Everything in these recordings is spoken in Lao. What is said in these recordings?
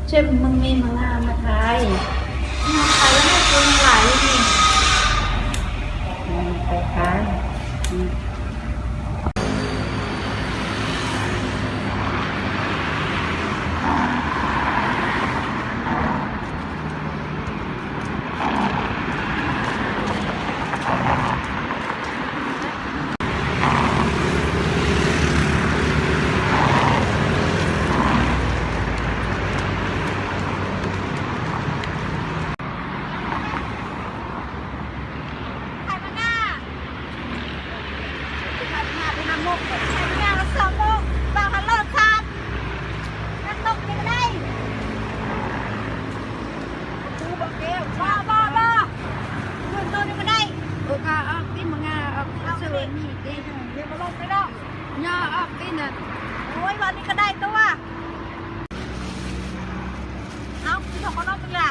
ເຊື່ອມເບິ່ງແມ່ມາງາມມາຂາຍ ມາຂາຍແລ້ວຄົນຫຼາຍຢູ່ນີ້ ໄປຂາຍ. ຂາຍມາງາ ຂາຍມາງາ ເປັນລະບົບ ຂາຍມາງາລະສອງໂລ ບາງພັນໂລສາມ ນັກຕົກນີ້ກໍໄດ້ ບໍ່ ບໍ່ ບໍ່ ເງິນໂຕນີ້ກໍໄດ້ ໂອກາອອກຕິມາງາອອກ ເອົາ ເຊີນນີ້ຕິ ເດ ບໍ່ລົງໄປດອກ ຍາອອກຕິນັ້ນ ໂອ້ຍ ວ່ານີ້ກໍໄດ້ຕົວ ເອົາ ຄືເຂົາກໍນອກເວລາ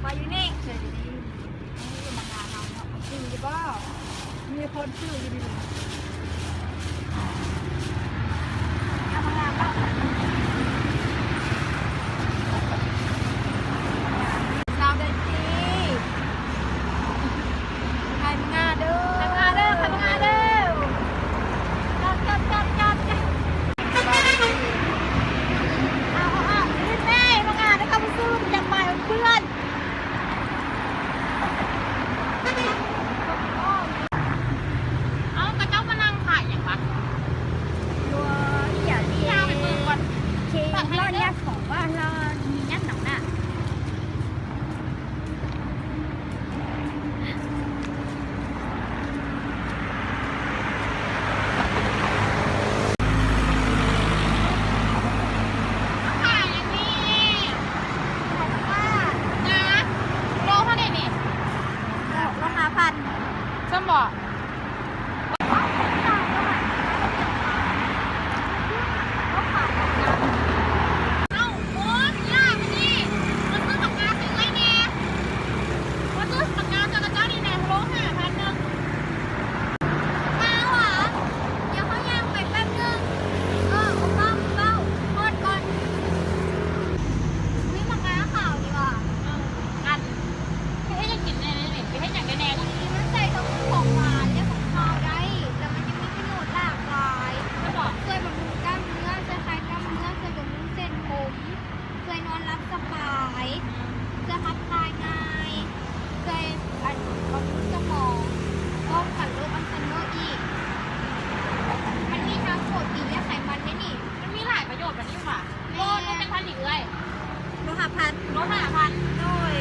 ໄປຢູ່ນີ້ ເຊີນນີ້ ເອີ ມາງາເຮົາເນາະ ຊື້ຢູ່ບໍ່? ມີຄົນຊື້ຢູ່ດີ ເອົາມາງາເນາະ ສາວໄດຕີ ຂາຍມາງາເດີ ຂາຍມາງາເດີ ຂາຍມາງາເດີ ຈັດ ຈັດ ຈັດ ຈັດ ເອົາ ເອົາ ເອົາ ນີ້ແມ່ມາງາເດີ ເຂົາບໍ່ຊື້ ຢາກໄປເພື່ອນ. ເອົ້າ ຂະເຈົ້າມານັ່ງຂາຍຫຍັງວະ? ຢູ່ ອີຫຍັງນີ້ ຍ່າງໄປເບິ່ງກ່ອນ ເຄ ເຮົາຍັດຂອງວ່າເຮົາມີຍັດໜັງໜ້າ ຂາຍຫຍັງນີ້? ນາ ໂລເທົ່າໃດນີ້? ໂລ ໂລຫ້າພັນ ຊັ້ນບໍ? ເອົ້າ ໂອ້ຍ ຢ່າມານີ້ ມາຊື້ບັກງາໃຫ້ເອື້ອຍແດ່ ມາຊື້ບັກງາໃຫ້ຂະເຈົ້ານີ້ແດ່ ໂລຫ້າພັນໜຶ່ງ. ມາຫວາ? ດຽວເຮົາຍ່າງໄປແປັບໜຶ່ງ ເອີ ເວົ້າ ເວົ້າ ຮອດກ່ອນ ມີບັກງາຂາວນີ້ຫວາ? ເອີ ອັນ ໄປເຮັດຫຍັງກິນແດ່ນີ້? ໄປເຮັດຫຍັງໄດ້ແດ່ນີ້? ມັນໃສ່ທັງຂອງຫວານ ແລະ ຂອງຄາວໄດ້ ແລ້ວມັນຍັງມີປະໂຫຍດຫຼາກຫຼາຍ ແມ່ນບໍ່? ຊ່ວຍບຳລຸງກ້າມເນື້ອ ຊ່ວຍຄາຍກ້າມເນື້ອ ຊ່ວຍບຳລຸງເສັ້ນຜົມ ຊ່ວຍນອນຫຼັບສະບາຍ ຊ່ວຍຂັບຖ່າຍງ່າຍ ຊ່ວຍ ອັນ ບຳລຸງສະໝອງ ປ້ອງກັນໂລກອັລໄຊເມີອີກ ມັນມີທັງໂປຣຕີນ ແລະ ໄຂມັນເດ້ນີ້. ມັນມີຫຼາຍປະໂຫຍດປານນີ້ຫວາ? ແມ່ນ. ໂລໜຶ່ງຈັກພັນນີ້ເອື້ອຍ? ໂລຫ້າພັນ. ໂລຫ້າພັນ. ໂດຍ.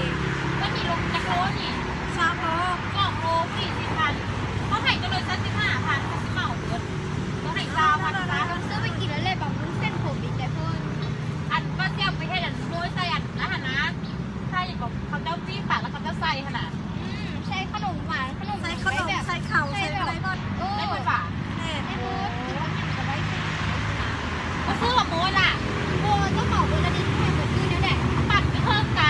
ມັນມີໂລຈັກໂລນີ້? ຊາວໂລ. ສອງໂລນີ້ສີ່ພັນ. ເຮົາໃຫ້ເຈົ້າເລີຍຊະສິບຫ້າພັນ ເຮົາຊິເໝົາເບິດ. ເຮົາໃຫ້ຊາວພັນຊະ. ເຮົາຊື້ໄປກິນແລ້ວແຫຼະ ບຳລຸງເສັ້ນຜົມອີກແດ່ເພິ່ນ. ອັນວ່າຊິເອົາໄປເຮັດອັນໂລຍໃສ່ອັນນັ້ນຫັ້ນນະ. ໃສ່ຫຍັງກໍເຂົາເຈົ້າປີ້ປາກແລ້ວເຂົາເຈົ້າໃສ່ຫັ້ນນະ. ອືມ ໃສ່ຂະໜົມຫວານ ຂະໜົມ ໃສ່ຂະໜົມ ໃສ່ເຂົ້າ ໃສ່ແບບ ໃສ່ໄດ້ໝົດ. ເອີ ໄດ້ໝົດຫວາ? ແມ່ນ ໄດ້ໝົດ ຄືວ່າຫຍັງກໍໄດ້ຊື້. ບໍ່ຊື້ຫວາໂມລະ? ບໍ່ ເຈົ້າເໝົາເບິດລະນີ້ ໃຫ້ເບິດຄືແນວໃດ? ປັດໄປເພີ່ມກະ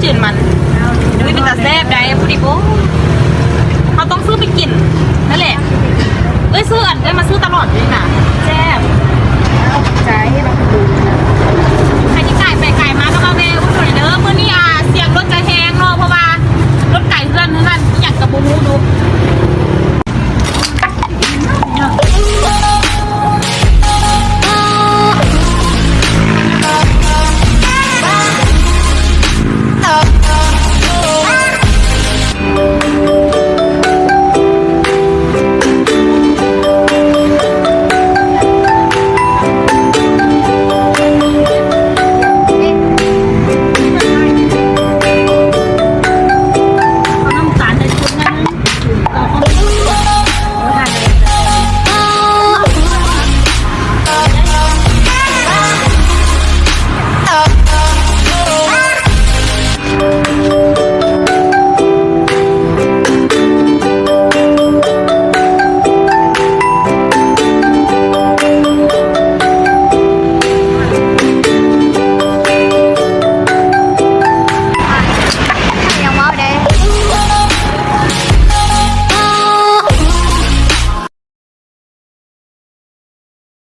ຈືນມັນ. ອຸ້ຍ ເປັນຕາແຊບໄດ໋ ຜູ້ດີໂອ້ ເຮົາຕ້ອງຊື້ໄປກິນນັ້ນແຫຼະ. ເອື້ອຍຊື້ອັນ